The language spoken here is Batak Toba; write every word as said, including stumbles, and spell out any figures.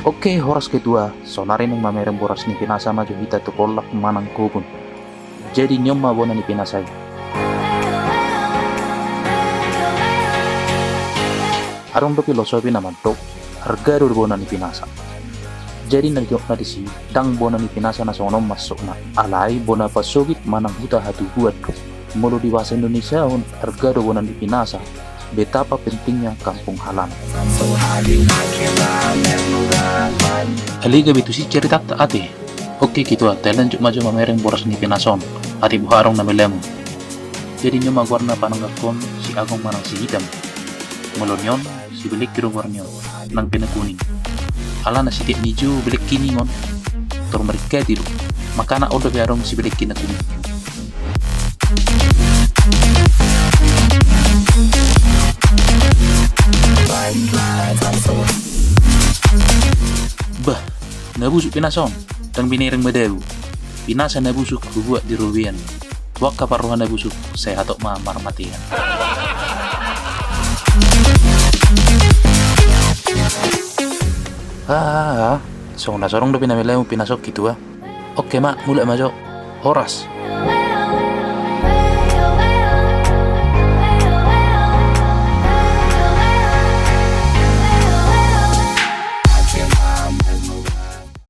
Oke, horas ketua, saonari naeng mamereng boras ni pinasa ma jo hita tu pollak manang kobun. Jadi nion ma bona ni pinasa i. Adong do pilosopi na mandok, arga do bona ni pinasa. Jadi na didok na disi, ndang bona ni pinasa na songon on maksudna. Alai bona pasogit manang huta hatubuan do. Molo di bahasa Indonesia on, arga do bona ni pinasa. Betapa pentingnya kampung halaman. Alai gabe tusi ceritanta ate. Oke ketua, talanjut ma jo mamereng boras ni pinasa on. Ate boha adong na meleamu. Jadi nion ma goarna pananggangkon si Agung manang si Hitam. Molo nion, si Belekki do goar nion, nang pe na kuning. Alana sitiap na ijo Belekki ningon, tor maringkati do. Makana on dope adong si Belekki na kuning. Bah, na busuk pinasa on, ndang binereng madabu. Pinasa na busuk hubuat di robean. Tu angka parroha na busuk, sai hatop ma marmatean. Ah, songon na so adong dope na meleamu pinasa on ketua. Oke ma, mulak ma jo. Horas.